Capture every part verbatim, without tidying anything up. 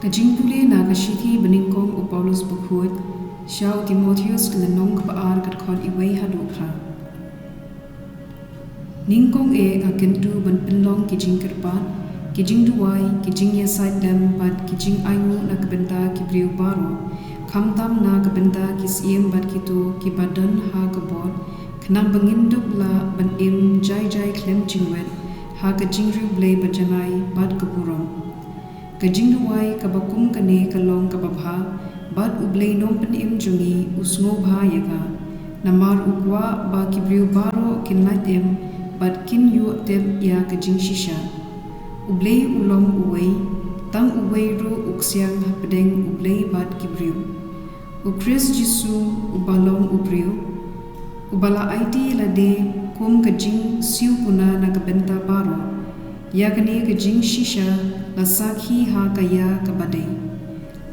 Ka jingpule na ka shithi ba nyngkong u Paulus bakhuid sha u Timotheus, ka lynnong kaba ar, ka dkhot iwei haduh phra. Nyngkong eh, nga kyntu ban pynlong ki jingkyrpad, ki jingduwai, ki jingïasaid lem bad ki jingainguh na ka bynta ki briew baroh, khamtam na ka bynta ki syiem bad kito kiba don ha ka bor, khnang ba ngin dup lah ban im jai jai khlem jingwet ha ka jingriewblei bajanai bad ka burom. Ka jingduwai kaba kum kane ka long kaba bha, bad U Blei Nongpynim jong ngi u sngewbha ïa ka. Namar u kwah ba ki briew baroh kin lait im bad kin ïoh tip ïa ka jingshisha. U Blei u long uwei, tang uwei ruh u ksiang hapdeng U Blei bad ki briew. U Khrist Jisu uba long u briew, uba la aiti lade kum ka jingsiew puna na ka bynta baroh. Ïa kane ka jingshisha la sakhi ha ka ïa kaba dei.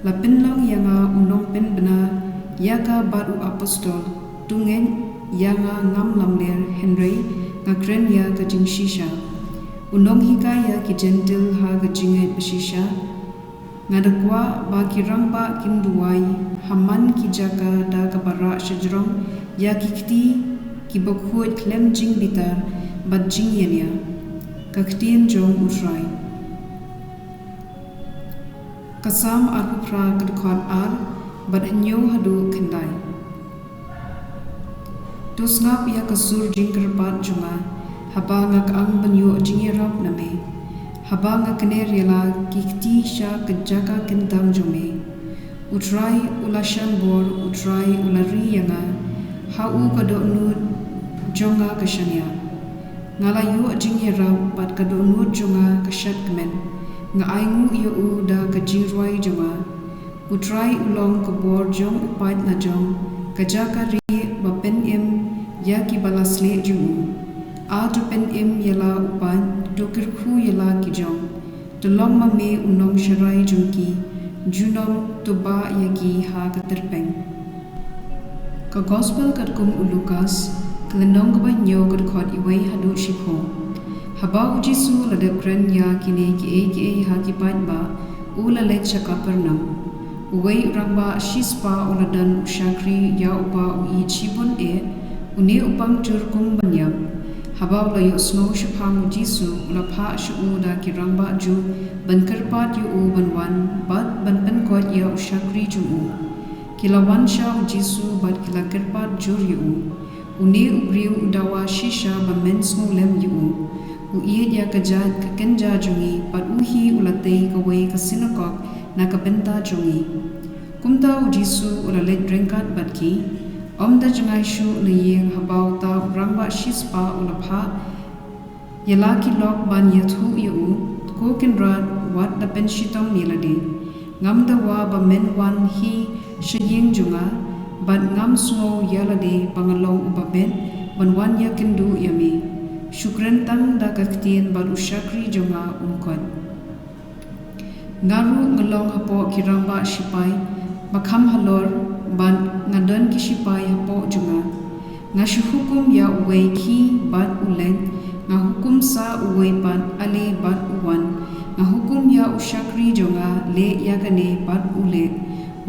La pynlong ïa nga u nongpynbna ïa ka bad u apostol. To ngeit ïa nga ngam lamler, hynrei nga kren ïa ka jingshisha. U nonghikai ïa ki Jentil ha ka jingngeit bashisha. Nga da kwah ba ki rangbah kin duwai ha man ki jaka da kaba rah shajrong ïa ki kti kiba khuid khlem jingbitar bad jingïania. Ka ktien jong U Trai. Ka Salm arphew phra, ka dkhot ar bad hynñiew haduh khyndai. To sngap ïa ka sur jingkyrpad jong nga, haba nga kyang ban ïoh jingïarap na me, haba nga kner ïa la ki kti sha ka jaka kyntang jong me. U Trai u la shah bor, U Trai u la ri ïa nga, ha u ka dohnud jong nga ka shaniah. Nga la ïoh jingïarap bad ka dohnud jong nga ka shad kmen. Nga ainguh ïa u da ka jingrwai jong nga. U Trai u long ka bor jong u paid lajong, ka jaka rieh ba pynim ïa kiba la sleh jong u. A to pynim ïa la u paid, to kyrkhu ïa la ki jong. To long ma me u nongsharai jong ki, junom to bah ïa ki ha ka tyrpeng. Ka Gospel katkum u Lukas, ka lynnong kaba hynñiew, ka dkhot iwei haduh shiphew. Haba U Jisu u la dep kren ïa kine kiei kiei ha ki paidbah, u la leit sha Kapernaum. Uwei u rangbah shispah u la don u shakri ïa uba u ïeit shibun eh, une u pang jur kum ban ïap. Haba u la ïohsngew shaphang U Jisu, u la phah sha u da ki rangbah Jiw ban kyrpad ïa u ban wan bad ban pynkoit ïa u shakri jong u. Ki la wan sha U Jisu bad ki la kyrpad jur ïa u. Une u briew u dawa shisha ba men sngewlem ïa u. U ïeit ïa ka jait ka kynja jong ngi, bad u hi u la tei kawei ka sinakok na ka bynta jong ngi. Kumta U Jisu u la leit ryngkat bad ki. Ym da jngai shuh na ïing, haba uta u rangbah shispah u la phah ïa la ki lok ban ïathuh ïa u, Ko Kynrad, wat da pynshitom ïa lade. Ngam dawa ba men wan hi sha ïing jong nga, bad ngam sngew ïa lade ba nga long uba beit ban wan ïakynduh ïa me. Shu kren tang da ka ktien bad u shakri jong nga un koit. Nga ruh nga long hapoh ki rangbah shipai ba kham halor, bad nga don ki shipai hapoh jong nga. Nga shu hukum ïa uwei, khie bad u leit. Nga hukum sa uwei pat, ale bad u wan. Nga hukum ïa u shakri jong nga, leh ïa kane, bad u leh.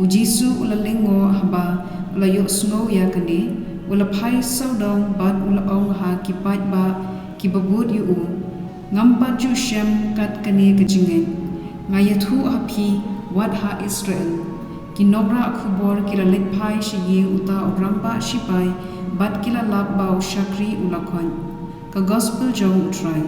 U Jisu u la lyngngoh haba u la ïohsngew ïa kane, u la phai sawdong bad u la ong ha ki paidbah kiba bud ïa u, Ngam pat ju shem kat kane ka jingngeit. Nga ïathuh ha phi, wat ha Israel. Ki nongrah khubor ki la leit phai sha ïing uta u rangbah shipai, bad ki la lap ba u shakri u la koit. Ka Gospel jong U Trai.